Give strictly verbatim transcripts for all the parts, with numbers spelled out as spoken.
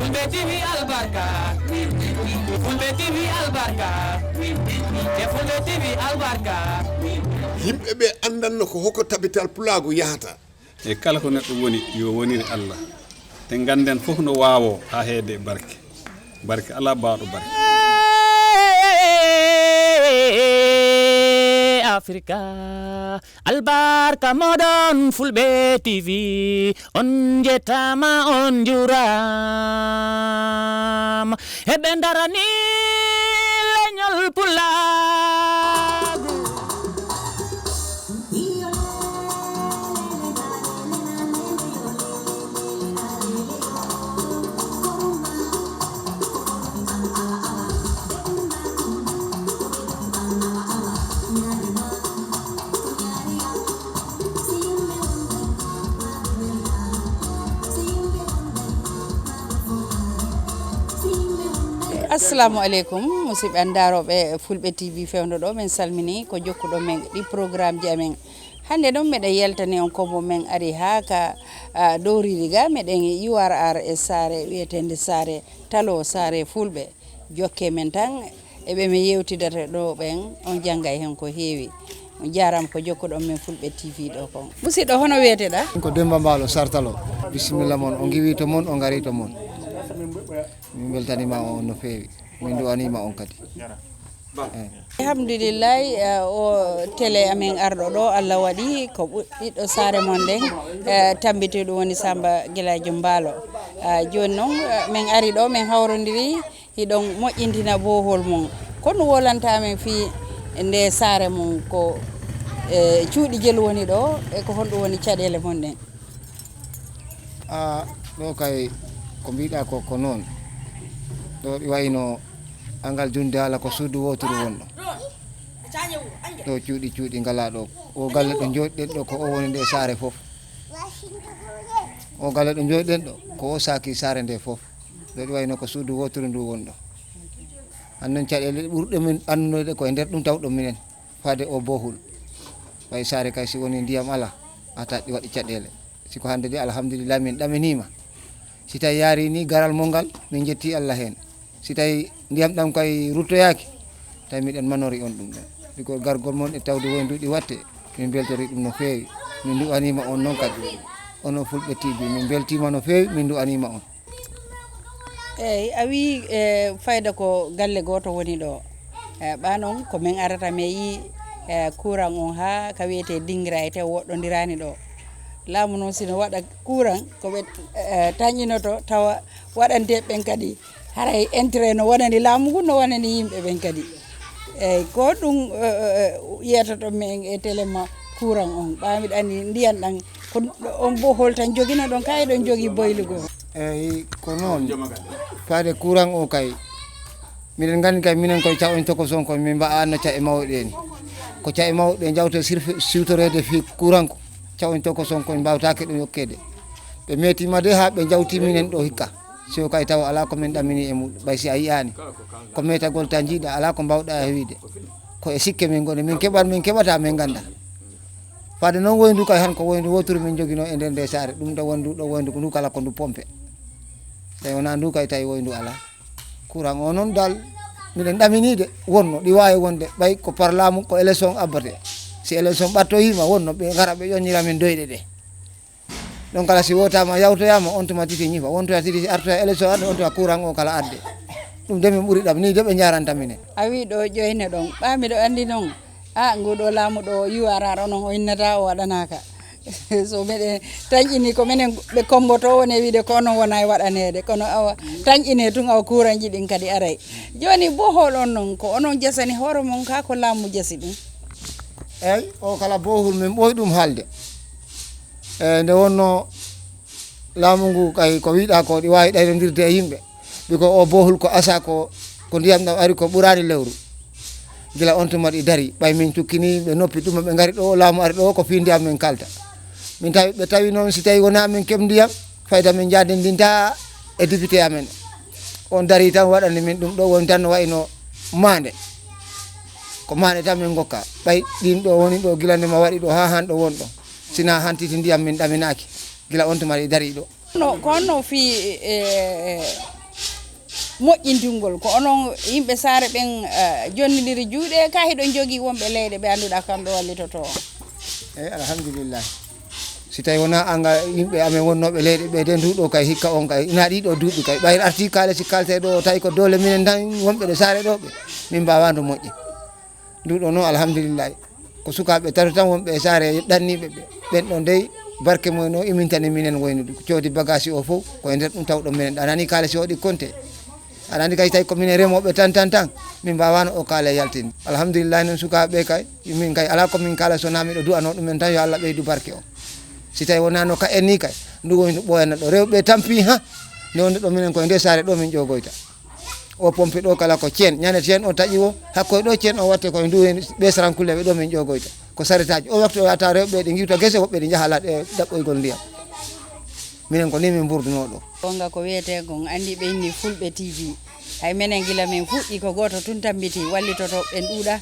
Fulɓe T V albarka. Fulɓe T V albarka. E Fulɓe T V albarka. Yimɓe ɓe anndanno ko hoko tabital pulaagu yahata. E kala ko neɗɗo woni, yo wonire Allah. Te ngannden fof no waawoo haa heede e barke. Barke alaa baawɗo barke. Afrika, albarka moɗon Fulɓe T V, on njettaama, on njuuraama. Eɓe ndarani leñol pulaagu. Assalamu aleykum, musidɓe an daarooɓe Fulɓe T V fewndo ɗo, min salmini ko jokkuɗo men ɗi programmeji amen. Hannde noon meɗen yaltani on ko mo men ari haa ka, ah, Dowriiri ga, meɗen U R R e saare wiyeteende saare Talo, saare Fulɓe. Jokke men tan e ɓe min yewtidata ɗo ɓen, on janngay heen ko heewi. On jaaraama ko jokkuɗon men Fulɓe T V ɗo kon. Musidɗo, hono wiyeteɗaa? Ko Demba Mbaalo Sartalo. Bisimilla mon, o ngiwi to mon, o ngari to mon. Min mbeltaniima on no feewi. Min duwaniima on kadi. Eh. Alhamdulillahi, eh, o télé amen arɗo ɗo, Allah waɗi ko ɓu-, ɓiɗɗo saare mon nden, eh, tambito ɗum woni Samba Gilaajo Mbaalo. Ah, jooni noon, eh, min ari ɗo, min hawrondiri, hiɗon moƴƴintina bohol mon. Ko no wolanta men fii nde saare mon, ko, eh, cuuɗi jelu woni ɗo, e ko honɗum woni caɗeele mon ɗen? A, ɗo kay ko mbiɗa ko, ko noon. Ɗo ɗi wayno angal junde haala ko suudu wooturu wonɗo. Ɗo cuuɗi, cuuɗi ngala ɗo. O galle ɗo jooɗiɗen ɗo, ko o woni nde saare fof. O galle ɗo jooɗiɗen ɗo, ko o saaki saare nde fof. Ɗo ɗi wayno ko suudu wooturu ndu wonɗo. An noon caɗeele ɓurɗe min anndude ko e nder ɗum tawɗo minen. Faade o bohol. Ɓay saare kay si woni ndiyam ala, a taƴ waɗi caɗeele. Si ko hannde de, alhamdulillah, min ɗaminiima. Si tawi yaari ni garal mon ngal, min njetti Allah heen. Si tawi ndiyam ɗam kay ruttoyaaki, tawi miɗen manori on ɗum ɗon. Biko gargol mon e tawde woynduɗi watte, min mbeltori ɗum no feewi. Min nduwaniima on noon kadi. Onon Fulɓe T V, min mbeltiima no feewi, min nduwaniima on. Eey, a wii, e, fayda ko galle gooto woni ɗo. E, ɓaa noon, ko min arata, min yii, e, kuuraŋ on haa ka wiyetee dingira e tew woɗɗondiraani ɗo. Laamu noon, si no waɗa kuuraŋ, ko ɓe, e, tañƴinoto tawa waɗante ɓen kadi. Haray intérêt no wonani laamu ngun, no wonani yimɓe ɓen kadi. Eey, ko ɗum, e, e, e, yeetoto min e télé ma kuuraŋ on. Ɓaa miɗa anndi ndiyan ɗan Ko on bohol tan jogino ɗon, kay ɗon jogi boylu goo. Eyi, ko noon. Faade kuuraŋ o kay, miɗen nganndi kay minen koye caw en tokoson koye min mbaɗaano ca'e mawɗe ni. Ko ca'e mawɗe jawte sirfe-, siwtoreede fii kuuraŋ ko. Caw en tokoson koye mbaawtaake ɗum yokkeede. Ɓe meetiima de haa ɓe jawti minen ɗo hikka. Si o kay tawa alaa ko min ɗamini e muɗum, ɓay si a yi'aani. Ko meetagol tan jiiɗa, alaa ko mbaawɗa e wiide. Ko e sikke min ngoni, min keɓan, min keɓata, min ngannda. Faade noon woyndu kay han ko woyndu wooturu min njogino e nder nde saare. Ɗum ɗo wondu, ɗo woyndu ko ndu kala ko ndu pompe. Tawi wonaa ndu kay tawi woyndu alaa. Kuuraŋ o noon dal, miɗen ɗamini de, wonno, ɗi waawi wonde, ɓay ko par laamu, ko élection abbate. Si élection ɓattoyiima, wonno, ɓe ngara ɓe ƴoññira min doyɗe ɗe. Ɗon kala si wootaama, yawtoyaama, on tuma titi ñifa, wontoya titi si artoya élection arde, on tuma kuuraŋ o kala arde. Ɗum de min ɓuri ɗam, ni de ɓe njaranta minen. A wii ɗo ƴoyne ɗon, ɓaa miɗo anndi noon, a, ngu ɗo laamu ɗo U R R onon o innata o waɗanaaka. So meɗen tañƴini ko minen ɓe kommboto woni wiide ko onon wona e waɗaneede, kono awa tañƴine tun awa kuuraŋji ɗin kadi aray. Jooni bohol on noon, ko onon jasani hoore mon kaa ko laamu jasi ɗum? Eey, o kala bohol min ɓooy ɗum haalde. E nde wonno laamu ngu kay ko wiɗa ko ɗi waawi ɗaynondirde e yimɓe. Biko o bohol ko asa ko, ko ndiyam ɗam ari ko ɓuraani lewru. Gila on tuma ɗi dari, ɓay min cukkini ɓe noppi ɗum ɓe ngari ɗo, laamu ari ɗo ko fii ndiyam min kalta. Min tawi, ɓe tawi noon si tawi wonaa min keɓ ndiyam, fayda min njaadindinta e député amen. On dari tan waɗani min ɗum ɗo woni tan no wayno maande. Ko maande tan min ngokka. Ɓay ɗin ɗo woni ɗo gila nde ma waɗi ɗo haa han ɗo won ɗo. Sina hantiti ndiyam min ɗaminaaki. Gila on tuma ɗi dari ɗo. No, ko honno fii, e, e, Moƴƴintingol ko onon yimɓe saare ɓen, eh, jonnidiri juuɗe, ka hiɗon jogii wonɓe leyɗe ɓe annduɗaa kamɓe wallitotoo? Eyi, alhamdulillah. Si tawi wonaa anga yimɓe amen wonnooɓe leyɗe ɓe de, nduɗo kay hikka on kay, ina ɗiɗo duuɓi kay, ɓayri arti kaale si kalte ɗo, tawi ko doole minen tan wonɓe ɗo saare ɗo ɓe, min mbaawano moƴƴi. Nduɗo noon, alhamdulillahi, ko sukaaɓe tato tan wonɓe e saare ɗanniiɓe ɓe. Ɓen ɗon dey, barke mum no imintani minen woynude. Coodi bagage o fof, ko e nder ɗum tawɗo minen. A nani kaale si waɗi konte. A nani kay tawi ko minen remooɓe tan, tan, tan, min mbaawano o kaale yaltinde. Alhamdulillahi noon sukaaɓe ɓe kay, min kay alaa ko min kaala so naa miɗo du'anoo ɗumen tan yo Allah ɓeydu barke o. Si tawi wonaa no ka en ni kay, ndu woni no ɓooyana ɗo. Rewɓe tampi ha, nde wonde ɗo minen koye nde saare ɗo min ƴoogoyta. O pompe ɗo kala ko ceen, ñande ceen o taƴi o, hakkoye ɗo ceen o watte koye ndu heen ɓe sarankulle ɓe ɗo min ƴoogoyta. Ko saretaaji, o waktu o yahata rewɓe ɗe ngiwta gese, woɓɓe ɗe njaha la-, e ɗaɓɓoygol ndiyam. Minen ko ni min mburduno ɗo. Gonga ko wiyetee kon, anndi ɓe inni Fulɓe T V. Hay menen gila min fuɗɗi ko gooto tun tambiti, wallitoto ɓen ɗuuɗa.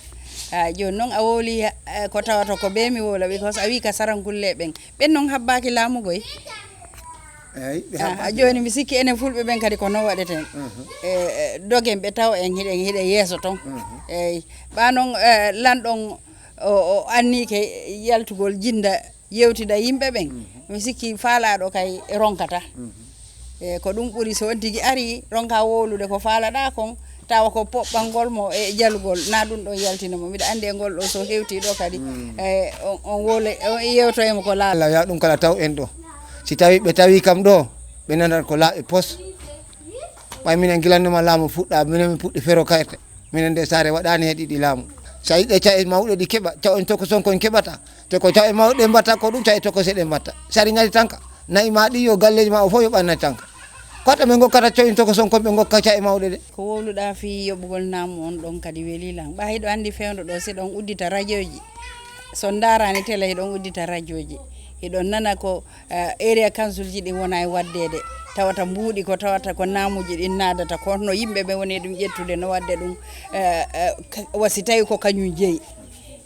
Ha, jooni noon a wowli, eh, ko tawata ko bee mi wowla, because a wii ka sarankulle ɓen. Ɓen noon habbaaki laamu goy. Eey, ɓe Ah, habbaaki jooni laamu. Mi sikki enen Fulɓe ɓen kadi ko noon waɗeten. Mhm. E, e, dogen ɓe taw en hiɗen, hiɗen yeeso toon. Mhm. Eey, ɓa noon, eh, lanɗon o, o annike yaltugol jinnda yewtida yimɓe ɓen. Mhm. Mi sikki faalaaɗo kay ronkata. Mhm. E, ko ɗum ɓuri so on tigi ari ronka wowlude ko faalaɗaa kon, tawa ko poɓɓangol mo e jalugol, na ɗum ɗon yaltina mo. Miɗa anndi e ngol ɗo so hewti ɗo kadi, Mm. e, on, on wowle, on yewto e mo ko laaɓi. Allah ya ɗum kala taw en ɗo. Si tawi ɓe tawi kam ɗo, ɓe nanat ko laaɓi pos. Ɓay minen gilannoma laamu fuɗɗa, minen min puɗɗi fero kayte. Minen nde saare waɗaani he ɗiɗi laamu. So a yiɗe ca'e mawɗe ɗi keɓa, ca'en tokoson kon keɓata. Te ko ca'e mawɗe mbatta ko ɗum ca'e tokose ɗe mbatta. Si ari ngati tanka. Na'i ma ɗi yo galleeji ma o fof yo ɓannati tanka. Ko to ɓe ngokkata coyin tokoson kon ɓe ngokka ca'e mawɗe ɗe. Ko wowluɗaa fii yoɓugol naamu on ɗon kadi welii lan. Ɓaa hiɗo anndi fewndo ɗo si ɗon uddita rajooji. So ndaaraani tele hiɗon uddita rajooji. Hiɗon nana ko, eh, area council ji ɗin wona e waddeede. Tawata mbuuɗi ko tawata ko naamuuji ɗin naadata. Ko no yimɓe ɓe woni e ɗum ƴettude no wadde ɗum, eh, eh, ka-, wa si tawi ko kañum jeyi.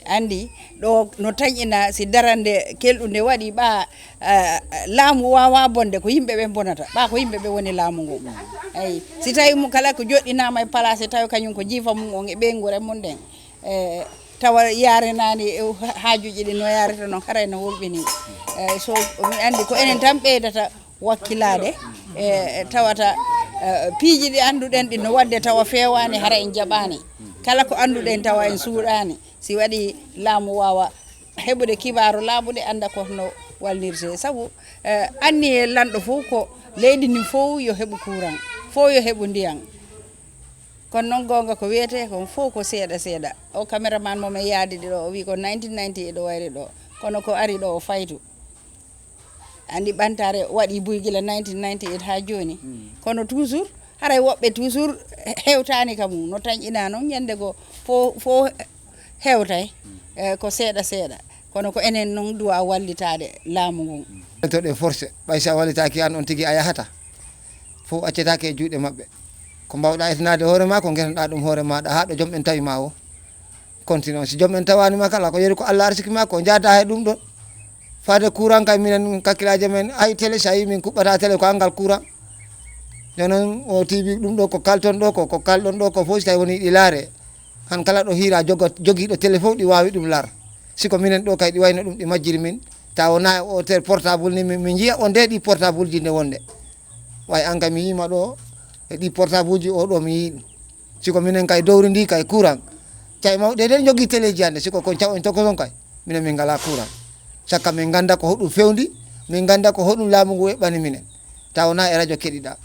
Anndi ɗo no tañƴina si darande kelɗunde waɗi ɓa, eh, laamu wawa bonde ko yimɓe ɓen bonata. Ɓa ko yimɓe ɓe woni laamu ngu. Eyi, si tawi mo kala ko joɗɗinama e place tawi kañum ko jiifa mum on e ɓeynguure mum ɗen. Eh, tawa yarenani e haajuji ɗi no yarata noon haray no hulɓini. Eh, so mi anndi ko enen tan ɓeydata wakkilaade, eh, tawata, eh, piiji ɗi annduɗen ɗi no wadde tawa feewaani hara en jaɓaani. Kala ko annduɗen tawa en suuɗaani. Si waɗi laamu waawa heɓude kibaaru laaɓuɗe annda ko no walnirte. Sabu, eh, anniye lanɗo fof ko leydi ndin fof yo heɓu courant, fof yo heɓu ndiyan. Kono noon goonga ko wiyetee kon fof ko seeɗa seeɗa. O cameraman mo men yaadi ɗo, o wii ko nineteen ninety-eight o wayri ɗo. Kono ko ari ɗo o faytu. Anndi ɓantaare waɗi buy gila nineteen ninety-eight haa jooni. Mm. Kono toujours, haray woɓɓe toujours hewtaani ka mum. No tañƴinaa noon, ñande goo fof, fof hewtay. Mm. Eh, ko seeɗa seeɗa. Kono ko enen noon duwa wallitaade laamu ngun. To ɗe forcé, ɓay si a wallitaaki aan on tigi a yahata. Fof accetaake e juuɗe maɓɓe. Ko mbaawɗaa etanaade hoore maa, ko ngetanɗaa ɗum hoore maaɗa, haa ɗo joom en tawi maa o. Continue on. Si joom en tawaani ma kala, ko yeru ko Allah arsiki ma, ko njaada he ɗum ɗon. Faade courant kay minen kakkilaaji men, hay télé, si a yii min kuɓɓata télé ko anngal courant. Jooni noon o T V ɗum ɗo ko kalton ɗo ko, ko kalɗon ɗo ko fof si tawi woni ɗi laare. Han kala ɗo hiira jogo-, jogiiɗo télé fof ɗi waawi ɗum laar. Si ko minen ɗo kay ɗi wayno ɗum ɗi majjiri min. Tawa wona e o ter portable ni min, min njiya on de ɗi portable ji nde wonde. Way an kay mi yiima ɗo e ɗi portable ji o ɗo mi yii ɗum. Si ko minen kay dowri ndi kay courant. Cay mawɗe ɗen jogii téléji hannde, si ko kon caw en tokoson kay. Minen min ngalaa courant. Sakka min ngannda ko hoɗum fewndi, min ngannda ko hoɗum laamu ngu eɓɓani minen. Tawa na e radio keɗiɗaa.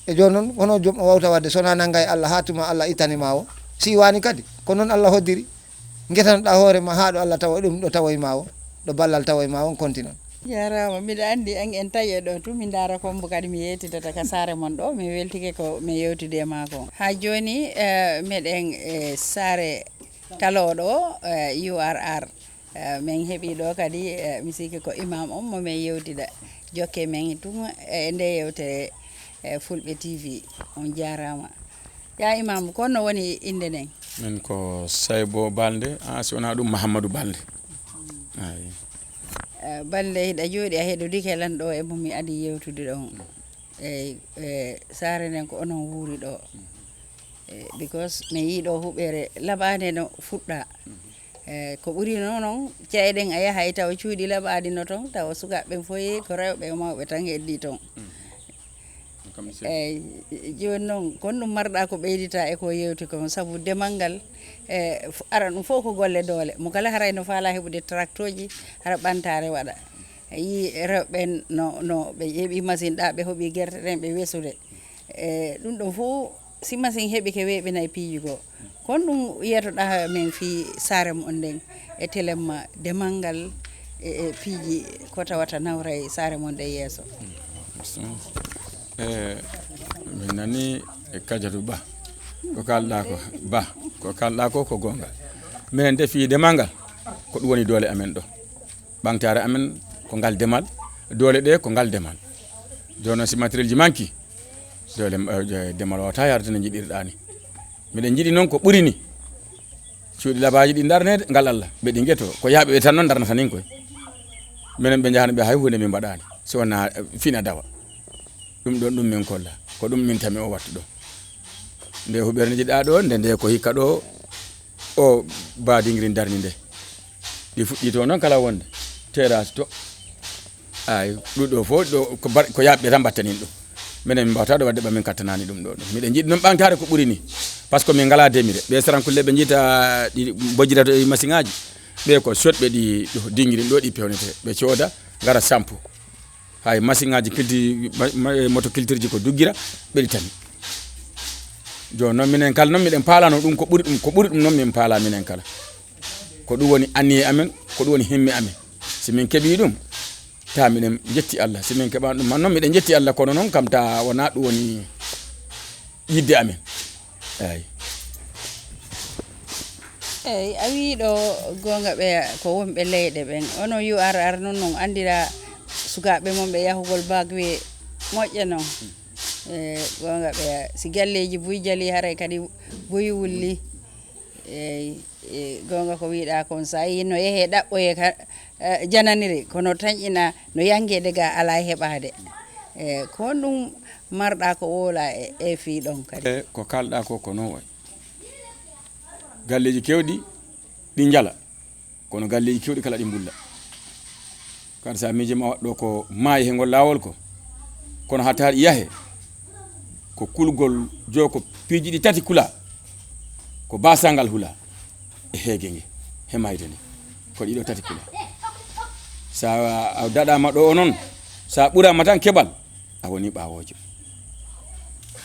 E jooni noon, hono joom o wawta waɗde, so na nannga e Allah haa tuma Allah ittani ma o. Si iwaani kadi, ko noon Allah hoddiri. Ngetanoɗaa hoore ma haa ɗo Allah tawa ɗum ɗo tawoy ma o, ɗo ballal tawoy ma on konti noon. Jaaraama, miɗa anndi en, en tawi e ɗo tun, min ndaara ko mbo kadi mi yeetidata ka saare mon ɗo, mi weltike ko mi yewtidi e maa kon. Haa jooni, eh, meɗen e saare talooɗo, eh, U R R. Eh, min heɓi ɗo kadi, eh, mi sikki ko imam on mo min yewtida. Jokke men tun e nde yewtere, eh, Fulɓe T V. On jaaraama. Ya imam, ko honno woni innde nden? Min ko Saybo Balde, ah, si wonaa ɗum Mahammadu Balde. Ayi. Eh, Balde, hiɗa jooɗi a heɗodike lan ɗo e mo mi adi yewtude ɗon. Eyi, e saare nden ko onon wuuri ɗo. E, because mi yii ɗo huɓeere laɓaande no fuɗɗa. E, ko ɓuri no noon, ca'eɗen a yahay tawa cuuɗi laɓaaɗi no toon, tawa sukaaɓe ɓen fof yehi, ko rewɓe e mawɓe tan heddii toon. Eyi, jooni noon, kon ɗum marɗa ko ɓeydita e ko yewti kon, sabu demal ngal, e, f-, ara ɗum fof ko golle doole. Mo kala haray no faala heɓude tractooji, hara ɓantaare waɗa. A yii rewɓe ɓen no, no ɓe heɓi machine ɗa, ɓe hoɓi gerte ɗen, ɓe wesude. E, ɗum ɗon fof, si machine heɓike, weeɓinay piiji goo. Kon ɗum yetoɗa men fii saare mon nden e telemma demal ngal e, e piiji ko tawata nawray saare mon ɗe yeeso. E, min nani e Kajatu Ba. Ko kalɗa ko, Ba, ko kalɗa ko, ko goonga. Minen de fii demal ngal, ko ɗum woni doole amen ɗo. Ɓamtaare amen ko ngal demal, doole ɗe ko ngal demal. Jooni noon, si matériel ji manki, doole, eh, demal wawata yarde no njiɗirɗa ni. Miɗen njiɗi noon ko ɓuri ni. Cuuɗi labaaji ɗi darneede ngal Allah, ɓe ɗi ngeto. Ko yaaɓe ɓe tan noon darnata nin koy. Minen ɓe njahano ɓe hay huunde min mbaɗaani. Si wonaa, eh, fina dawa. Ɗum ɗoon ɗum min kolla. Ko ɗum min tami o wattu ɗo. Nde huɓeere nde njiɗɗa ɗo, nde nde ko hikka ɗo, o baadingiri darni nde. Ɗi fuɗɗi to noon kala wonde. Terrasse to. Ay, ɗum ɗo fof ɗo ko bar-, ko yaaɓe tan mbattanin ɗum. Minen min mbawta ɗo wadde ɓa min kattanaani ɗum ɗo ɗum. Miɗen njiɗi noon ɓamtaare ko ɓuri ni. Par ce que min ngalaa demire. Ɓe sarankulle ɓe njiita ɗi bojjira to e masiŋaaji. Ɓe ko sotɓe ɗi ɗo dingirin ɗo ɗi pewnete. Ɓe cooda, ngara sampo. Hay masiŋaaji kilti-, ma-, ma-, moto kiltirji ko duggira, ɓe ɗi tami. Jooni noon minen kala noon miɗen paalano ɗum ko ɓuri ɗum, ko ɓuri ɗum noon min paala minen kala. Ko ɗum woni anniye amen, ko ɗum woni himme amen. Si min keɓii ɗum, ta miɗen njetti Allah. Si min keɓaani ɗum, man noon miɗen njetti Allah, kono noon kam ta wonaa ɗum woni yidde amen. Eey. Eey, a wii ɗo goonga ɓe ko wonɓe leyɗe ɓen. Onon U R R noon, non anndira sukaaɓe mon ɓe yahugol bac wi moƴƴa noon. E, goonga ɓe, si galleeji buy jali, haray kadi buy wulli. Eey, e, goonga ko wiiɗaa kon, so a yii no yehee ɗaɓɓoyee ka, e, jananiri, kono tañƴina no yanngeede ga alaa e heɓaade. E, ko honɗum marɗaa ko wowlaa e, e fii ɗon kadi? E, ko kaalɗaa ko, ko noon wayi. Galleeji keewɗi ɗi njala, kono galleeji keewɗi kala ɗi mbulla. Kadi so a miijiima waɗɗo ko maayi he ngol laawol ko, kono hatta ɗi yahe, ko kulgol jo ko piiji ɗi tati kula, ko basangal hula e heege nge, he mayde nde, ko ɗiɗo tati kula. So a, a daɗaama ɗo o noon, so a ɓuraama tan keɓal, a woni ɓaawoojo.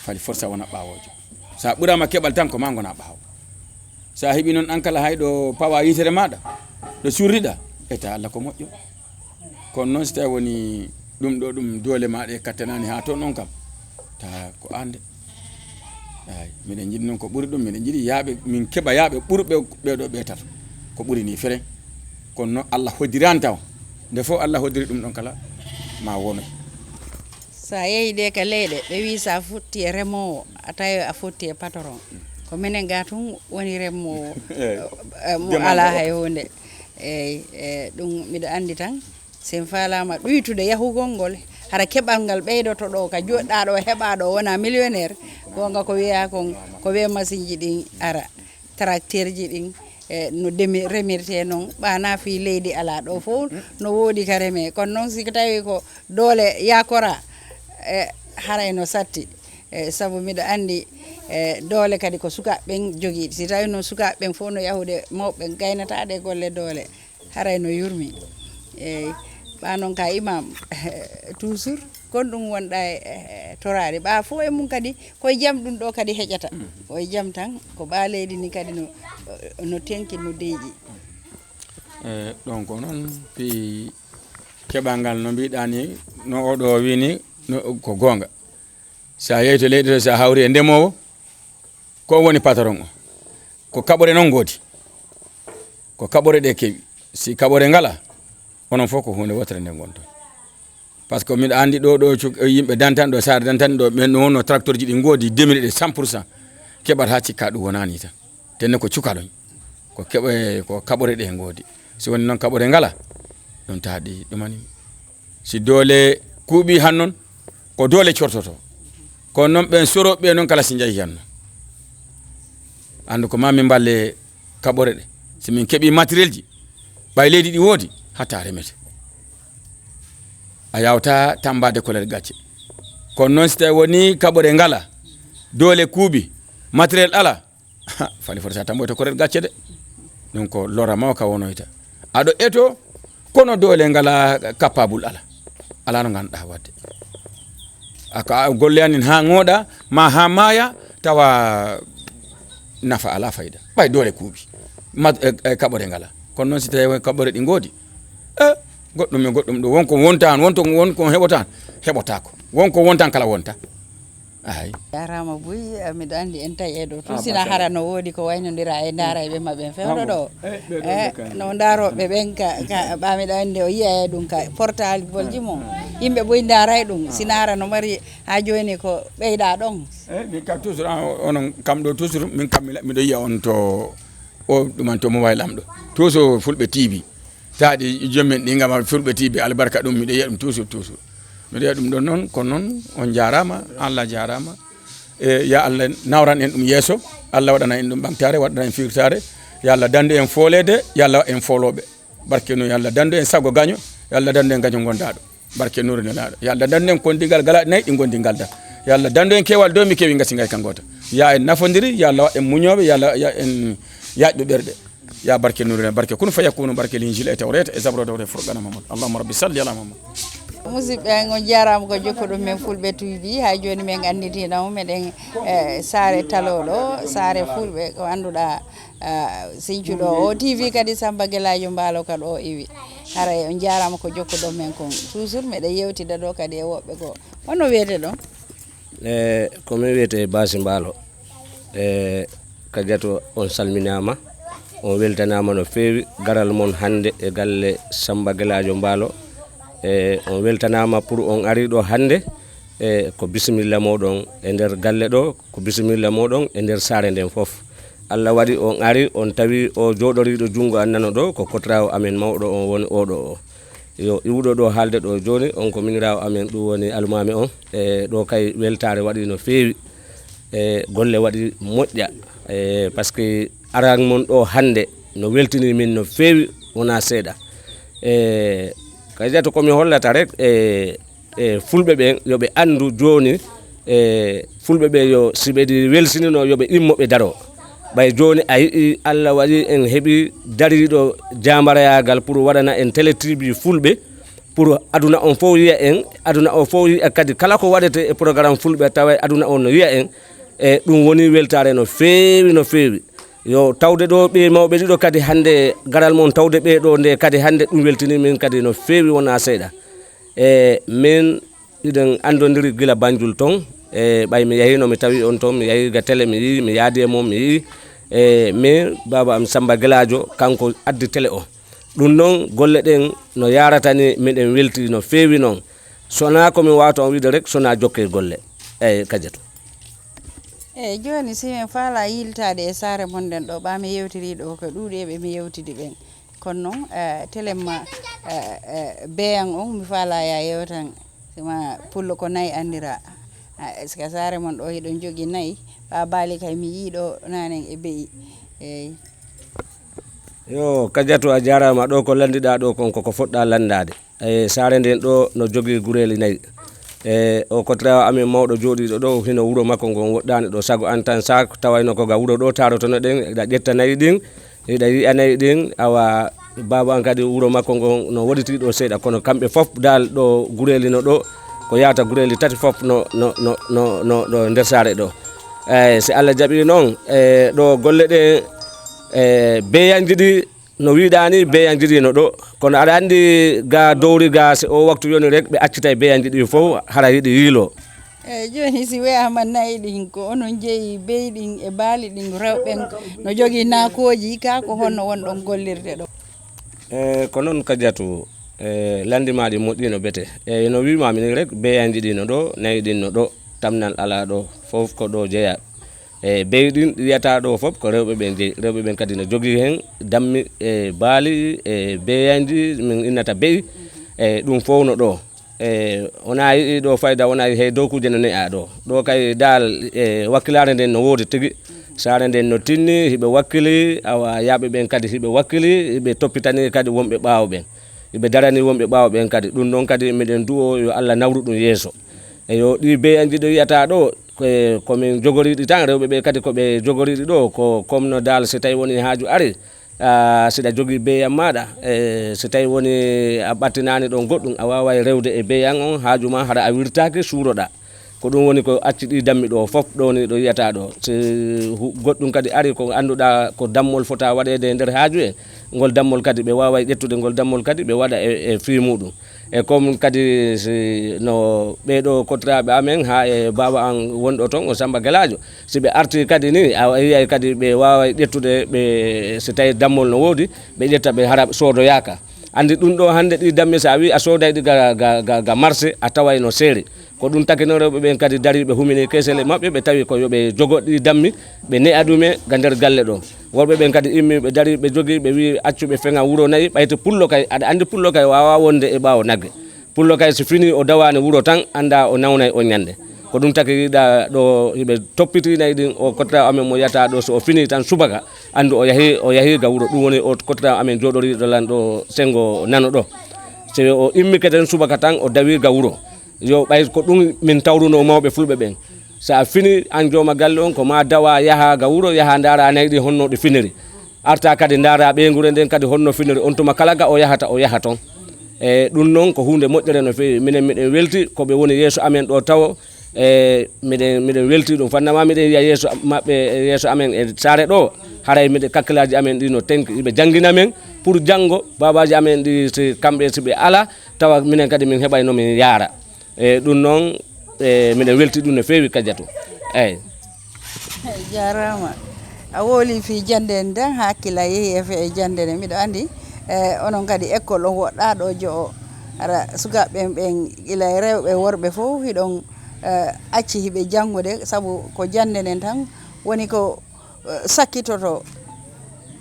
Fali forsa wona ɓaawoojo. So a ɓuraama keɓal tan, ko ma ngona ɓaawo. So a heɓii noon an kala hay ɗo pawa yitere maaɗa, ɗo curriɗa, etta Allah ko moƴƴo. Kono noon si tawi woni ɗum ɗo ɗum doole maaɗa e kattanaani haa toon on kam, ta ko aan de. Eey, miɗen njiɗi noon ko ɓuri ɗum, miɗen njiɗi yaaɓe, min keɓa yaaɓe ɓurɓe ɓee ɗo ɓee tato. Ko ɓuri nii fere. Kono noon Allah hoddiraani taw. Nde fof Allah hoddiri ɗum ɗon kala, ma wonoy. So a yehii de ka leyɗe, ɓe wii so a fotti e remoowo, a tawi a fotti e patron. Ko minen ga tun woni remoowo, eey, eh, mo alaa hay huunde. Eey, eh, ɗum miɗo anndi tan, si en faalaama ɗuytude yahugol ngol, hara keɓal ngal ɓeydoto ɗo, ka joɗɗaa ɗo, heɓaa ɗo, wona millionnaire, goonga ko wiyaa kon, ko wee masiŋji ɗin ara. Tracteurji ɗin, e, no demi-, remirtee noon, ɓaana fii leydi alaa ɗo fof, no woodi ka remee. Kono noon, si ko tawi ko doole yaakora, e, haray no satti. E, sabu miɗo anndi, e, doole kadi ko sukaaɓe ɓen jogii. Si tawi noon sukaaɓe ɓen fof no yahude mawɓe gaynataade e golle doole, haray no yurmi. Eey, ɓa noon ka imam, toujours, kon ɗum wonɗa e, e, toraade. Ɓa fof e mum kadi, koye jam ɗum ɗo kadi heƴata. Koye jam tan, ko ɓa leydi ni kadi no, no tenki, no deeƴi. E, ɗon ko noon, fii keɓal ngal no mbiɗa ni, no oɗo wini, no, ko goonga. So a yehi to leyɗe to, so a hawri e ndemoowo, ko on woni patron o. Ko kaɓore noon ngoodi. Ko kaɓore ɗe kewi. Si kaɓore ngala, onon fof ko huunde wootere nde ngonton. Par ce que miɗo anndi ɗo, ɗo cuk-, yimɓe dantan ɗo, saare dantan ɗo, ɓen ɗum wonno tracteur ji ɗi ngoodi, demiri ɗe cent pour cent. Keɓata cikka ɗum wonani tan. Tenne ko cukaloñ. Ko keɓe, ko kaɓore ɗe ngoodi. Si woni noon kaɓore ngala, ɗum tawa ɗi ɗumani. Si doole kuuɓi han noon, ko doole cortoto. Kono noon ɓeen sorooɓe ɓee noon kala si njahi hanno. Anndu ko maa min mballe kaɓore ɗe. Si min keɓii matériel ji, ɓay leydi ɗi woodi, hatta remete. A yaawta tambaade kolel gacce. Kono noon si tawi wonii kaɓore ngala, doole kuuɓi, matériel ala, fali fota sa tamboyta korel gacce de. Ɗum ko lora mawka wonoyta. Aɗo eto, kono doole ngala capable ala. Ala no ngannduɗaa waɗde. A ko a golle anin haa ŋooɗa, ma haa maaya, tawa nafa ala fayda. Ɓay doole kuuɓi. Ma, e, e, kaɓore ngala. Kono noon si tawi kaɓore ɗi ngoodi, e, goɗɗum e goɗɗum ɗo, won ko wontaan, won to, won ko heɓotaan, heɓotaako. Won ko wontaan kala wonta. Ay. Jarama buy, eh, miɗo andi en tawi e ɗo. Ah, tusina machallah. Hara no woodi ko waynodira e ndaara e ɓe maɓɓe en fewndo ɗo. Eh, ɓe ɗo Eh, ɓe ka. No ndaroɓe ɓen ka, ka, ɓa miɗo andi o yiya e ɗum ka portable ji mum. Yimɓe buy ndaara e ɗum, si ndaara no mari ha joni ko ɓeyda ɗon. Eh, min ka toujours, ah, onon kam ɗo toujours, min kam mi la-, miɗo yiya on to o ɗuman to mobile am ɗo. Toujours Fulɓe T V. Taaɗi jommen ɗi ngam Fulɓe T V albarka ɗum, miɗo yiya ɗum toujours, toujours. Miɗo yiya ɗum ɗon noon, kono noon on jaaraama, Allah jaaraama. E ya Allah nawran en ɗum yeeso, Allah waɗana en ɗum ɓamtaare, waɗana en firtaare. Ya Allah dandu en fooleede, ya Allah en foolooɓe. Barke no ya Allah dandu en sago gaño, ya Allah dandu en gaño gondaaɗo. Barke Nuuru Nelaaɗo. Ya Allah dandu en kondigal gala nayi ɗi gondi ngalda. Ya Allah dandu en keewal dow mi keewi ngasi ngay kan goota. Ya en nafondiri, ya Allah waɗ en muñooɓe, ya Allah ya en yaajɓe ɓerɗe. Ya barke Nuuru Nelaaɗo, barke kun fayakunu, barke Linjiila e Tawreeta e Zabura dowre Furqaana Muhammad. Allahumma rabbi salli ala Muhammad. Musidɓe, on jaaraama ko jokkuɗon men Fulɓe T V. Haa jooni men annditiino meɗen, eh, saare talo ɗo, saare Fulɓe ko annduɗaa, ah, sincuɗo o T V kadi Samba Gelaajo Mbaalo ka ɗo iwi. Haray on jaaraama ko jokkuɗon men kon. Toujours meɗen yewtida ɗo kadi e woɓɓe goo. Honno wiyete ɗon? E, ko min wiyete Baasi Mbaalo. E, Kadiatou on salminaama, on weltanaama no feewi garal mon hannde e galle Samba Gelaajo Mbaalo. E, on weltanaama pour on ari ɗo hannde. E, ko bisimilla moɗon e nder galle ɗo, ko bisimilla moɗon e nder saare nden fof. Allah waɗi on ari, on tawi o jooɗoriiɗo junngo an nano ɗo, ko kotiraawo amen mawɗo on woni oɗo o. Yo iwɗo ɗo haalde ɗo jooni, on ko miñiraawo amen, ɗum woni almaami on. E, ɗo kay weltaare waɗi no feewi, e, golle waɗi moƴƴa. E, parce que aran mon ɗo hannde no weltini min no feewi, wonaa seeɗa. E, Kadiatou ko mi hollata rek, e, e, Fulɓe ɓen yo ɓe anndu jooni, e, Fulɓe ɓe yo, si ɓe ɗi welsinino, yo ɓe immo ɓe daro. Ɓay jooni a yi'i Allah waɗi en heɓi dariiɗo jaambarayaagal pour waɗana en télé T V Fulɓe, pour aduna on fof yiya en, aduna on fof yiya kadi kala ko waɗete e programme Fulɓe tawa aduna on no yiya en, e ɗum woni weltaare no feewi, no feewi. Yo tawde ɗo ɓe mawɓe ɗiɗo kadi hannde garal mon tawde ɓe ɗo nde kadi hannde ɗum weltini min kadi no feewi wonaa seeɗa. E min Iɗen anndondiri gila Banjul ton, e ɓay mi yahino mi tawi on ton, mi yahi ga télé mi yii, mi yaadi e mon mi yii, e mais baaba am Samba Gelaajo kanko addi télé o. Ɗum noon golle ɗen no yaratani miɗen welti no feewi noon. Sonaa ko mi waawata on wiide rek, sonaa jokke golle. Eyi, Kadiatou. Eyi, jooni si min faala yiltaade e saare mon nden ɗo, ɓa mi yewtiri ɗo ko ɗuuɗi e ɓe mi yewtidi ɓen. Kono noon, eh, télé ma, eh, eh, beeyan on, mi faalaa ya yewtan. Sima pullo ko nayi anndira. Ah, est-ce que saare mon ɗo hiɗon jogii nayi? Ɓa baali kay mi yii ɗo nanen e be'i. Eyi. Yo, Kadiatou, a jaaraama. Ɗo ko lanndiɗaa ɗo kon, ko ko fotɗaa lanndaade. E saare nden ɗo no jogii gureeli nayi. E o kotiraawo amen mawɗo jooɗiiɗo ɗo, hino wuro makko ngon woɗɗaani ɗo. Sago an tan, sa tawayno ko ga wuro ɗo taarotono ɗen, eɗa ƴetta nayi ɗin, eɗa yi'a nayi ɗin, awa baaba an kadi wuro makko ngon no woɗitii ɗo seeɗa, kono kamɓe fof dal ɗo gureeli no ɗo, ko yaata gureeli tati fof no, no, no, no, no ɗo nder saare ɗo. Eyi, si Allah jaɓii noon, e ɗo golle ɗe, e beeyanji ɗi, no wiiɗaa ni, beeyanji ɗi no ɗo. Kono aɗa anndi ga dowri ga, si o waktu yoni rek, ɓe accitay beeyanji ɗi fof, hara hiɗi yiiloo. Eyi, jooni si wiyaama nayi ɗin, ko onon jeyi beyi ɗin e baali ɗin, rewɓe ɓen no jogii naakooji, ka ko honno wonɗon gollirde ɗo? E, ko noon Kadiatou, e, lanndi maa ɗi moƴƴi no bete. E, no wiimaami ni rek, beeyanji ɗi no ɗo, nayi ɗin no ɗo, tamnal alaa ɗo, fof ko ɗo jeyaa. E beyi ɗin ɗi wiyata ɗo fof ko rewɓe ɓen jeyi. Rewɓe ɓen kadi no jogii heen dammi e baali e beeyanji min innata beyi. E ɗum fof no ɗo. E wona yiɗi ɗo fayda, wona yiɗi hey dow kuuje no ne'a ɗo. Ɗo kay dal e wakkilaare nden no woodi tigi. Saare nden no tinni, hiɓe wakkili, awa yaaɓe ɓen kadi hiɓe wakkili, hiɓe toppitani kadi wonɓe ɓaawo ɓen. Hiɓe darani wonɓe ɓaawo ɓen kadi. Ɗum ɗon kadi miɗen du'o yo Allah nawru ɗum yeeso. E yo ɗi beyanji ɗo yi'ata ɗo, ko, ko min jogoriɗi tan, rewɓe ɓe kadi ko ɓe jogoriɗi ɗo, ko comme no dal si tawi woni haaju ari, a, siɗa jogii beeyam maaɗa, e, si tawi woni a ɓattinani ɗon goɗɗum, a waaway rewde e beeyam on, haaju ma hara a wirtaaki, suuroɗa. Ko ɗum woni ko acci ɗi dammi ɗo fof, ɗo ni ɗo yiyata ɗo. Si hu-, goɗɗum kadi ari ko annduɗa ko dammol fota waɗeede e nder haaju en, ngol dammol kadi ɓe waaway ƴettude ngol dammol kadi ɓe waɗa e, e fii muɗum. E comme kadi si no ɓeeɗo kotiraaɓe amen haa e baaba an wonɗo toon, o Samba Gelaajo, si ɓe artii kadi ni, a yiyay kadi ɓe waaway ƴettude ɓe, si tawi dammol no woodi, ɓe ƴetta ɓe hara soodoyaaka. Anndi ɗum ɗo hannde ɗi dammi, so a wii a sooday ɗi ga, ga, ga, ga marché, a taway no seeri. Ko ɗum taki noon rewɓe ɓen kadi darii ɓe humini kesele maɓɓe, ɓe tawi ko yo ɓe jogo ɗi dammi, ɓe ne'a ɗum e ga nder galle ɗo. Worɓe ɓen kadi immi, ɓe darii, ɓe jogii, ɓe wii accu ɓe feŋa wuro nayi, ɓayte pullo kay, aɗa anndi pullo kay waawaa wonde e ɓaawo nagge. Pullo kay so fini o dawaani wuro tan, annda o nawnay on ñande. Ko ɗum taki yiɗa ɗo hiɓe toppiti nayi ɗin, o kotiraawo amen mo yiyata ɗo, so o fini tan subaka, anndu o yahi, o yahi ga wuro. Ɗum woni o kotiraawo amen jooɗoriiɗo lan ɗo senngo nano ɗo. So o immike tan subaka tan o dawi ga wuro. Yo ɓay ko ɗum min tawruno mawɓe fulɓe ɓen. So a fini an jooma galle on, ko ma dawa yaha ga wuro, yaha ndaara nayi ɗi honno ɗi finiri. Arta kadi ndaara ɓeynguure nden kadi honno finiri, on tuma kala ga o yahata, o yaha ton. E ɗum noon ko huunde moƴƴere no feewi. Minen miɗen welti ko ɓe woni yeeso amen ɗo tawo. E miɗen, miɗen welti ɗum. Fannama miɗen yiya yeeso maɓɓe, yeeso amen e saare ɗo. Haray miɗen kakkilaaji amen ɗi no tenki. Iɓe janngina men pour janngo, baabaaji amen ɗi si kamɓe si ɓe ala, tawa minen kadi min heɓay no min yaara. E ɗum noon, e miɗen welti ɗum no feewi, Kadiatou. Eey. Jaaraama. A wowlii fii jannde nden, hakkil a yehi e fee jannde nden. Miɗo anndi, e, onon kadi école on woɗɗaa ɗo jo'o. Hara sukaaɓe ɓen, ɓen gila e rewɓe e worɓe fof hiɗon, e, acci hiɓe janngude, sabu ko jannde nden tan woni ko, e, sakkitotoo.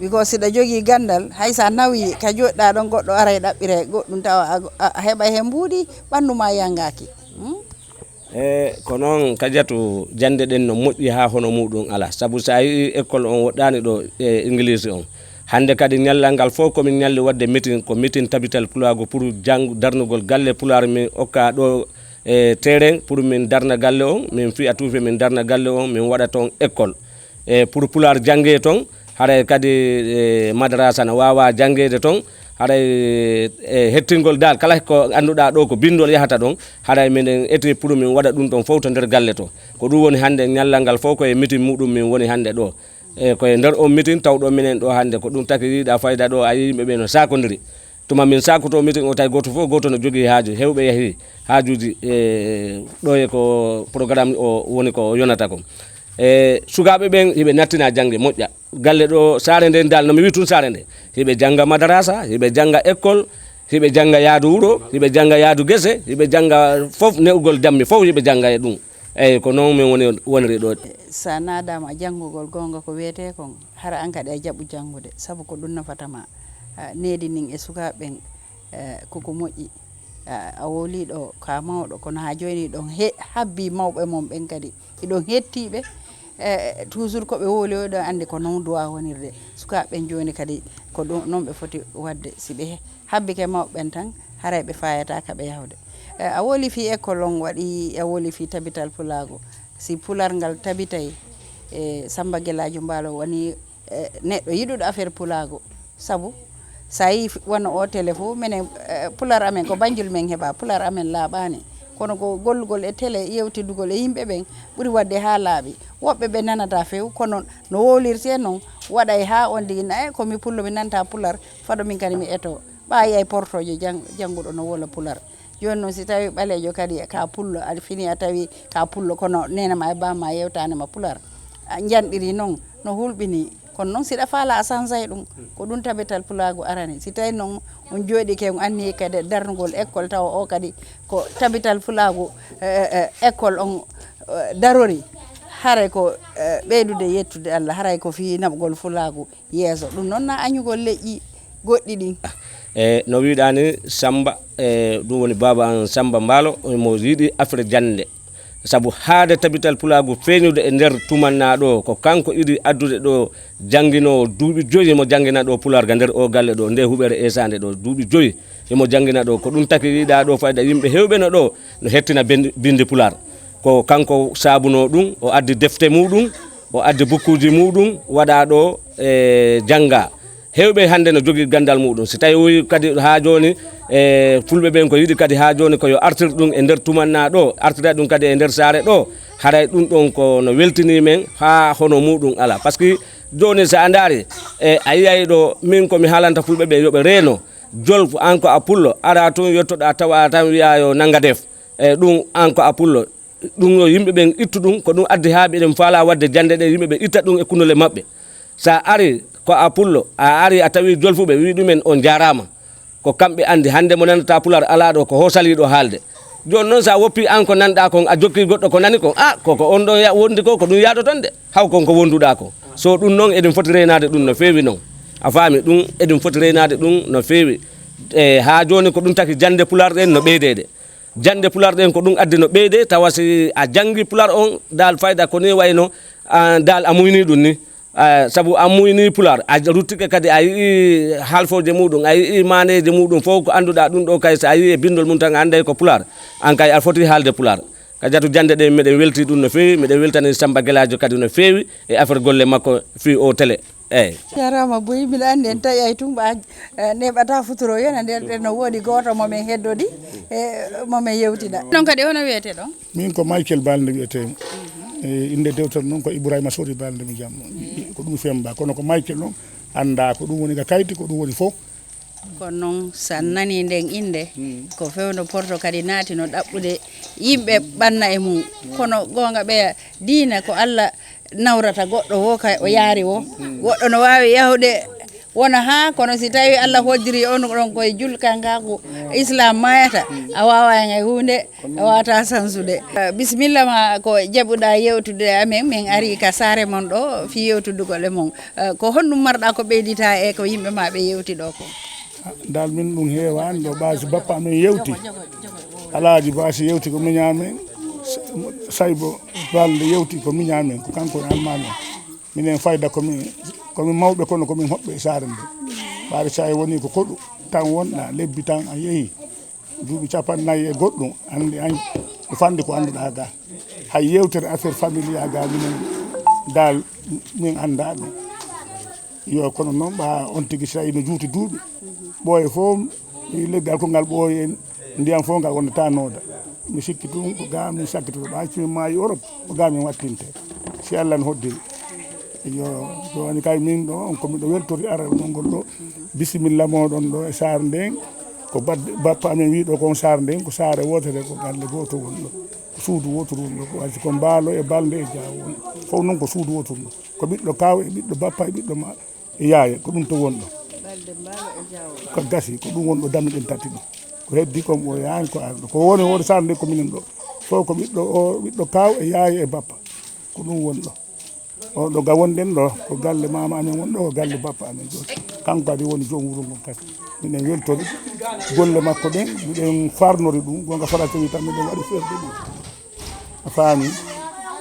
Because siɗa jogii ganndal, hay so a nawii ka jooɗiɗaa ɗon, goɗɗo aray ɗaɓɓiray goɗɗum, tawa a, a, a heɓay heen mbuuɗi, ɓanndu maa yanngaaki. Hmm? E ko noon, Kadiatou, jannde ɗen no moƴƴi haa hono muuɗum alaa. Sabu so a yi'ii école on woɗɗaani ɗo e Ingiliisi on. Hannde kadi ñallal ngal fof ko min ñalli waɗde meeting, ko meeting Tabital Pulaagu pour jang-, darnugol galle Pulaar min okka ɗo e terrain pour min darna galle on, min fiya tuufe min darna galle on, min waɗa toon école. E pour Pulaar janngee toon, haray kadi e madarasa na waawa janngeede toon, haray e hettingol dal kala ko annduɗaa ɗo ko binndol yahata ɗon, haray miɗen eti pour min waɗa ɗum ɗon fof to nder galle to. Ko ɗum woni hannde ñallal ngal fof ko e meeting muɗum min woni hannde ɗo. E ko e nder on meeting tawɗo minen ɗo hannde, ko ɗum taki yiɗa fayda ɗo, a yii yimɓe ɓe no saakondiri. Tuma min saakoto meeting o tawi gooto fof gooto no jogii haaju, heewɓe yahii haajuuji e ɗo e ko programme o woni ko yonata kon. E sukaaɓe ɓen hiɓe nattina jannge moƴƴa. Galle ɗo saare nden dal no mi wii tun saare nde. Hiɓe jannga madarasa, hiɓe jannga école, hiɓe jannga yaadu wuro, hiɓe jannga yaadu gese, hiɓe jannga fof ne'ugol dammi fof hiɓe jannga e ɗum. Eyi ko noon min woni woniri ɗo. So a naadaama janngugol goonga ko wiyetee kon, hara an kadi a jaɓu janngude, sabu ko ɗum nafata ma. A, needi ndin e sukaaɓe ɓen, e, koko moƴƴi. A, a wowlii ɗo ka mawɗo, kono haa jooni ɗon he-, habbii mawɓe mon ɓen kadi. Hiɗon heettii ɓe, e, toujours ko ɓe wowli o, hiɗon anndi ko noon duwaa wonirde. Sukaaɓe ɓen jooni kadi ko ɗum, noon ɓe foti waɗde. Si ɓe habbike mawɓe ɓen tan, haray ɓe faayataa ka ɓe yahude. E, a wowlii fii école on waɗi, a wowlii fii tabital pulaagu. Si pular ngal tabitay, e, Samba Gelaajo Mbaalo woni, e, neɗɗo yiɗuɗo affaire pulaagu. Sabu, so a yii f-, wano o télé fof, minen, e, pular amen ko Banjul min heɓa, pular amen laaɓaani. Kono ko gollugol e télé, yewtidugol e yimɓe ɓen ɓuri waɗde haa laaɓi. Woɓɓe ɓe nanataa few, kono no wowlirtee non, waɗay haa on tigi na, e, ko mi pullo, mi nanataa pular, fado min kadi mi etoo. Ɓaayi ay portoojo jang-, jannguɗo no wola pular. Jooni noon, si tawii ɓaleejo kadi ka pullo, aɗa fini a tawii ka pullo, kono neene ma e baam ma yewtaani ma pular. A njanɗirii noon, no hulɓinii. Kono noon, si ɗa faalaa, a sansay ɗum. Ko ɗum tabital pulaagu arani. Si tawii noon, on njooɗike, on anniyike kadi darnugol école, tawa o kadi ko tabital pulaagu, e, e, e, école on, e, darori. Haray ko, e, ɓeydude yettude Allah, haray ko fii naɓugol pulaagu yeeso. Ɗum noon na añugol leƴƴi goɗɗi ɗin. E no wiɗani Samba, e ɗum woni baaba an Samba Mbaalo, mo yiɗi affaire jannde. Sabu haade tabital pulaagu feeñude e nder tumanna ɗo, ko kanko iɗi addude ɗo jannginoowo duuɓi joyi mo janngina ɗo pulaar ga nder o galle ɗo, nde huɓere esaande ɗo, duuɓi joyi imo janngina ɗo. Ko ɗum taki yiɗa ɗo fayda yimɓe hewɓe no ɗo no hettina bendi-, bindi pulaar. Ko kanko sabuno ɗum, o addi defte muɗum, o addi bukkuuji muɗum, waɗa ɗo e jannga. Hewɓe hannde no jogii ganndal muɗum. Si tawi o wi kadi haa jooni, e fulɓe ɓen ko yiɗi kadi haa jooni ko yo artir ɗum e nder tumanna ɗo, artira ɗum kadi e nder saare ɗo, haray ɗum ɗon ko no weltini men haa hono muɗum ala. Par ce que jooni so a ndaari, e a yiyay ɗo, min ko mi haalanta fulɓe ɓe yo ɓe reeno, jolfo an ko a pullo, ara tun yettoɗa tawa tan wiya yo nannga def. E ɗum an ko a pullo. Ɗum yo yimɓe ɓen ittu ɗum, ko ɗum addi haa ɓe eɗen faala waɗde jannde ɗe, yimɓe ɓe itta ɗum e kunule maɓɓe. So a ari ko a pullo, a ari a tawi jolfuɓe, wi ɗumen on jaaraama. Ko kamɓe anndi, hannde mo nanata pulaar alaa ɗo ko ho saliiɗo haalde. Jooni noon so a woppi an ko nanɗa kon, a jokki goɗɗo ko nani kon, a, ko, ko on ɗon ya-, wondi ko, ko ɗum yaadoton de, haw kon ko wonduɗa ko. So ɗum noon eɗen foti reenaade ɗum no feewi noon. A faami ɗum, eɗen foti reenaade ɗum no feewi. E haa jooni ko ɗum taki jannde pulaar ɗen no ɓeydeede. Jannde pulaar ɗen ko ɗum addi no ɓeyde, tawa si a janngi pulaar on, dal fayda ko ni wayno, a, dal a muyni ɗum ni. A, sabu a muyni pulaar, a ruttike kadi a yi'i halfooje muɗum, a yi'i maaneeje muɗum fof ko annduɗa ɗum ɗo kay, so a yi'i e binndol mum tan a annday ko pulaar. An kay a foti haalde pulaar. Ka jatu jannde ɗen, miɗen welti ɗum no feewi, miɗen weltani Samba Gelaajo kadi no feewi e affaire golle makko fii o télé. Eey. Jarama boy, mbiɗa anndi en tawi ay tumba, eh, neɓata futuro yona nder ɗen no woodi gooto mo men heddodi, e mo men yewtida. Ɗon kadi hono wiyete ɗon? Min ko Michael Balde wiyetee. E innde dewtere noon ko Ibrahima Sori Balde mi jam. Ko ɗum femba, kono ko Michael noon annda ko ɗum woni ka kayti, ko ɗum woni fof. Kono noon, so a nanii nden innde, ko fewndo Porto kadi naati no ɗaɓɓude yimɓe ɓanna e mum. Kono goonga ɓeya diina ko Alla nawrata goɗɗo wo ka o yaari wo. Goɗɗo no waawi yahude wona haa, kono si tawi Alla hoddiri on ɗon koye julkankaku Islam mayata, a waawa en e huunde. Wata sansude. Eh, bisimilla ma ko jaɓuɗa yewtude e amen. Min ari ka saare mon ɗo fii yewtudugol e mon. Eh, ko honɗum marɗa ko ɓeydita e ko yimɓe ma ɓe yewti ɗo ko? Dal min ɗum heewani ɗo, ɓaasi bappa amen yewti. Alaaji Baasi yewti ko miñamen. Saybo Balde yewti ko miñamen, ko kanko e almaami. Minen fayda komin, komin mawɓe kono komin hoɓɓe e saare nde. Ɓaari sa e woni ko koɗu tan wonɗa, lebbi tan a yehi. Duuɓi capannayyi e goɗɗum, anndi an ko fannde ko annduɗaa ga. Hay yewtere affaire familia ga minen dal min anndaa ɗum. Yo kono noon ɓa on tigi so tawi no juuti duuɓi. Ɓooye fof, mi leggal ko ngal ɓooye en, ndiyam fof ngal wonata nooda. Mi sikki tun ko ga min sakkitoto ɓa, si min maayi Europe, ko ga min wattinte. Si Allah no hoddiri. Yo, jooni kay min ɗo, on ko miɗo weltori aral mon ngol ɗo. Bisimilla moɗon ɗo e saare nden. Ko badde, bappa amen wi ɗo kon saare nden, ko saare wootere, ko galle gooto woni ɗo. Ko suudu wootoru woni ɗo, ko waɗi ko Mbaalo e Balde e Jaawo woni. Fof noon ko suudu wootoru ɗo. Ko ɓiɗɗo kaaw e ɓiɗɗo bappa e ɓiɗɗo ma, e yaaya, ko ɗum to woni ɗo. Balde Mbaalo e Jaawo. Ko gasi, ko ɗum woni ɗo dammi ɗen tati ɗo. Ko heddi kon o yaani ko arɗo. Ko woni hoore saare nden ko minen ɗo. Fof ko ɓiɗɗo o, ɓiɗɗo kaaw e yaaya e bappa. Ko ɗum woni ɗo. O ɗo ga wonɗen ɗo, ko galle maama amen woni ɗo, ko galle bappa amen jooni. Kanko kadi woni joom wuro ngon kadi. Miɗen weltori golle makko ɗen, miɗen farnori ɗum, gonga farata wi tan miɗen waɗi ferde ɗum. A faami?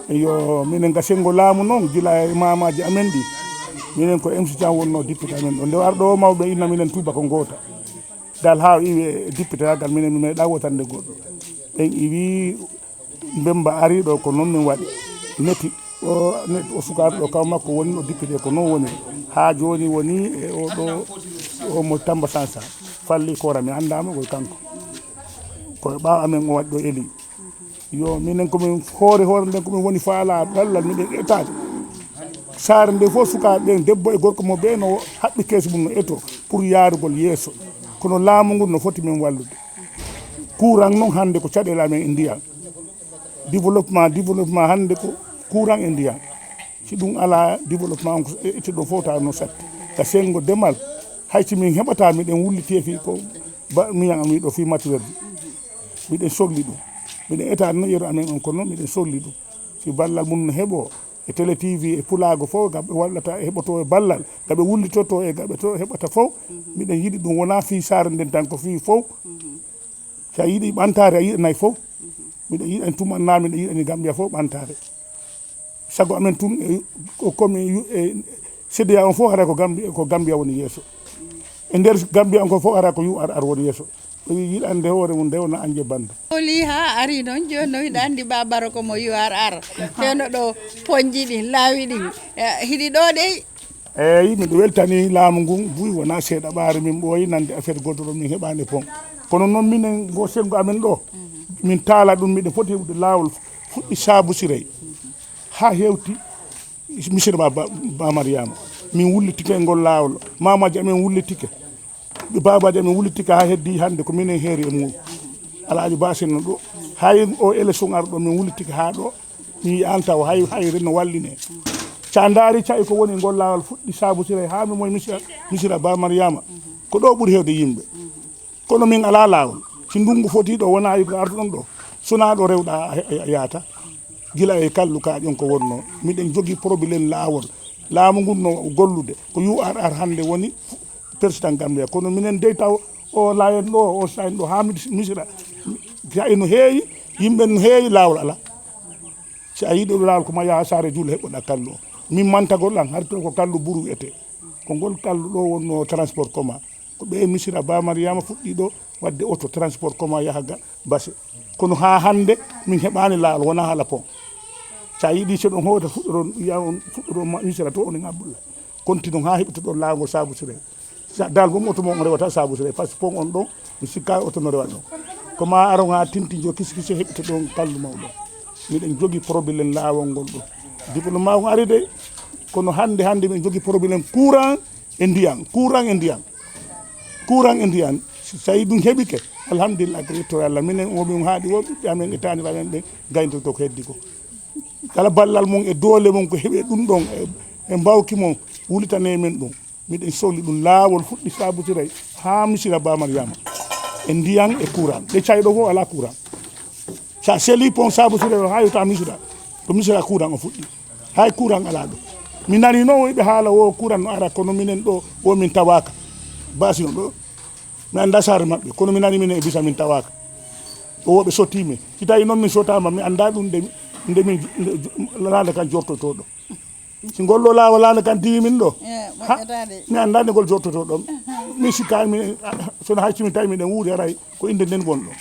Yo minen ga senngo laamu noon, gila e maamaaji amen ɗi. Minen ko M C Thiam wonno député amen ɗo. Nde arɗo o mawɓe inna minen tuba ko ngoota. Dal haa o iwi e député gal minen mi meeɗa wotande goɗɗo. Ɓen iwi Mbemba ari ɗo ko noon min waɗi. Neti o, neti o sukaaɓe ɗo kaw makko woni o député ko noon woni. Haa jooni woni e o ɗo o mo Tamba Sansa. Falli Kora mi anndaa mo koye kanko. Ko e ɓaawo amen o waɗi ɗo eli. Yo minen komin hoore hoore nden komin woni faala ballal miɗen etaade. Saare nde fof sukaaɓe ɓen debbo e gorko mo ɓe no haɓɓi keesi mum no eto pour yaarugol yeeso. Kono laamu ngun no foti min wallude. Courant noon hannde ko caɗeele amen e ndiyam. Développement, développement hannde ko courant e ndiyam. Si ɗum alaa développement on ko e-, ettuɗo fof tawa no satti. Ka senngo demal, hay si min heɓata miɗen wulliti e fii ko ba-, miñan am wiɗo fii matériel. Miɗen sogli ɗum. Miɗen etaade no yeru amen on kono miɗen sogli ɗum. Si ballal mum no heɓoo, e télé T V, e pulaagu fof, gaɓe wallata, e heɓoto e ballal, gaɓe wullitoto e gaɓe to heɓata fof. Miɗen yiɗi ɗum, wonaa fii saare nden tan, ko fii fof. Si a yiɗi ɓantaare, a yiɗanay fof. Miɗen yiɗani tuma na, miɗen yiɗani Gambia fof ɓantaare. Sago amen tun, e, ko, komi, e, C D A O on fof haray ko Gambi-, ko Gambia woni yeeso. E nder Gambia on ko fof haray ko U R R woni yeeso. O wi yiɗande hoore mum nde wona anje bannde. Oli ha ari noon, jooni no hiɗa anndi Babaro ko mo U R R. Fewno ɗo ponji ɗin, laawi ɗin. Eh, hiɗi ɗo dey. Eeyi, miɗo weltani laamu ngun buy, wona seeɗa ɓaare min ɓooyi nande affaire gootoro min heɓaani pon. Kono noon minen ngo senngo amen ɗo, min taala ɗum, miɗen foti heɓude laawol fuɗɗi Saabu Sirey. Haa hewti Misira ba, ba, ba Mariama. Min wullitike e ngol laawol. Maamaaji amen wullitike. Ɓe baabaaji amen wullitike haa heddi hannde ko minen heeri e muɗum. Alaaji Ba Sen no ɗo. Hay o élection arɗo min wullitike haa ɗo. Mi yi'aani taw hay, hay no walline. Sa ndaari ca'i ko woni ngol laawol fuɗɗi Saabu Sirey haa mi moy Misira, Misira ba Mariama. Ko ɗo ɓuri heewde yimɓe. Kono min alaa laawol. Si ndunngu fotii ɗo, wonaa ko artuɗon ɗo. Sonaa ɗo rewɗa a, a, a yaata. Gila e kallu ka ƴon ko wonnoo. Miɗen jogii problème laawol. Laamu ngun no gollude. Ko U R R hannde woni président Gambia. Kono minen dey taw o layen ɗo, o sayin ɗo, haa mi-, Misira. Sa ino heewi, yimɓe no heewi, laawol alaa. Si a yiɗi ɗo laawol, ko ma yaha saare juule heɓoɗa kallu o. Min mantagol an, hari to ko kallu buru wiyetee. Ko ngol kallu ɗo wonnoo transport commun. Ko ɓe Misira Ba Mariama fuɗɗi ɗo waɗde auto transport commun yaha ga Base. Kono haa hannde min heɓaani laawol, wonaa haala pon. Sa yiɗi so ɗon hoota fuɗɗoron, wiya on fuɗɗoron ma-, Misira to onon Abdullahi. Konti ɗon haa heɓitoɗon laawol Saabu Sirey. Sa dal gom auto mo on rewata Saabu Sirey, parce que pon on ɗon, mi sikka auto no rewa ɗon. Ko ma aron haa tinti jo kisi kisi heɓitoɗon kallu mawɗo. Miɗen jogi problème laawol ngol ɗo. Diplôme on ari de, kono hannde, hannde min jogi problème courant e ndiyan, courant e ndiyan. Courant e ndiyan, si tawi ɗum heɓike, alhamdulillah, ko yettoore Allah. Minen o min haaɗi o ɓiɓɓe amen e taaniraaɓe amen ɓe gayntoto ko heddi ko. Kala ballal mum e doole mum ko heɓe ɗum ɗon, e, e mbawki mum, wulitane men ɗum. Miɗen sohli ɗum laawol fuɗɗi Saabu Sirey haa Misira Ba Mariama. E ndiyan e courant. Ɗe cayɗo fof alaa courant. Sa seli pon Saabu Sirey o haa yewta Misira. Ko Misira courant o fuɗɗi. Hay courant alaa ɗo. Mi nani noon o yiɓe haala o courant no ara kono minen ɗo o min tawaaka. Basi no ɗo. Mi annda saare maɓɓe kono mi nani minen e bisa min tawaaka. O ɓe sotti min. Si tawi noon min sotaama mi annda ɗum nde, nde min, nde, laana kan jortoto ɗo. Si ngol ɗo laawol laana kan diwi min ɗo. Eh, ha, moƴƴata de. Mi annda nde ngol jortoto ɗon. Mi sikkaani mi, sono hay si mi tawi miɗen wuuri haray ko innde nden wonɗo.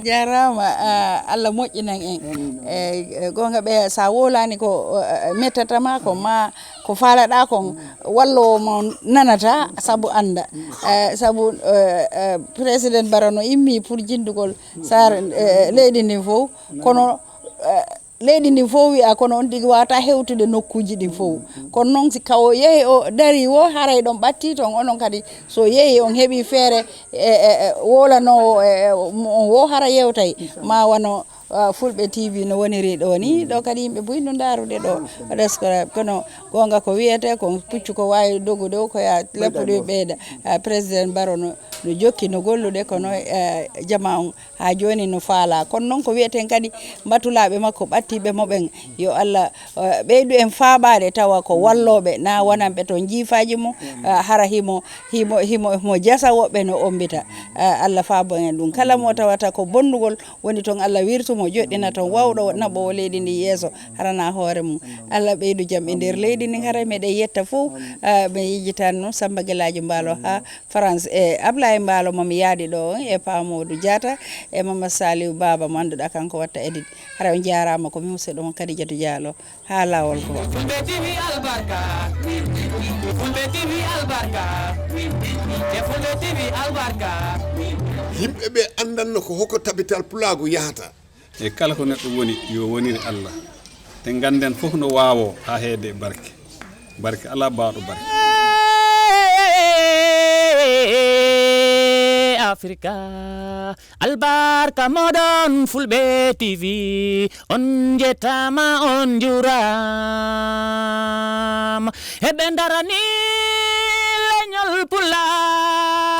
Jarama, ah, Allah moƴƴinan en. Eh, eh, gonga ɓe sa wolani ko, eh, mettatama ko ma ko falaɗa kon wallowo mo nanata sabu anda. Eh, sabu, eh, eh, président Bara no immi pour jindugol sar, eh, leydi ndin fof. Kono, eh, leydi ndin fof wiya kono on tigi wata hewtude nokkuji ɗin fof. Kono noon si kawo yehi o dari o haray ɗon ɓatti toon onon kadi so yehi on heɓi feere e, e, e wolanowo e, e, mo on wo hara yewtay ma wano, ah, Fulɓe T V no woniri ɗo ni. Ɗo kadi yimɓe buy no ndarude ɗo diaspora kono gonga ko wiyete ko puccu ko wawi dogude o ko ya leppude ɓeyda. Ah, président Baro no, no jokki no gollude kono, eh, jama on haa jooni no faalaa. Kono noon ko wiyeten kadi mbatulaaɓe makko ɓattiiɓe mo ɓen, yo Allah, eh, ɓeydu en faabaade tawa ko wallooɓe, na wonanɓe toon jiifaaji mum, eh, hara himo, himo, himo, himo jasa woɓɓe no ommbita. Eh, Allah faabo en ɗum. Kala mo tawata ko bonnugol woni toon, Allah wirtu mo, joɗɗina toon, waawɗo naɓoowo leydi ndi yeeso, harana hoore mum. Allah ɓeydu jam e nder leydi ndi, hara meɗen yetta fof, eh, mi yejjitan noon Samba Gelaajo Mbaalo haa France e Ablaye Mbaalo mo mi yaadi ɗo on e Pa Modou Diatta e Mama Saliou Baba mo annduɗaa kanko watta edit. Hara on jaaraama ko mi musidɗo mon Kadijatou Diallo. Haa laawol ko. Fulɓe T V albarka. Fulɓe T V albarka. E Fulɓe T V albarka. Yimɓe ɓe anndanno ko hoko tabital pulaagu yahata. E kala ko neɗɗo woni, yo wonire Allah. Te ngannden fof no waawoo haa heede e barke. Barke alaa baawɗo barke. Afrika, albarka moɗon Fulɓe T V, on njettaama, on njuuraama. Heɓe ndarani leñol Pulaar.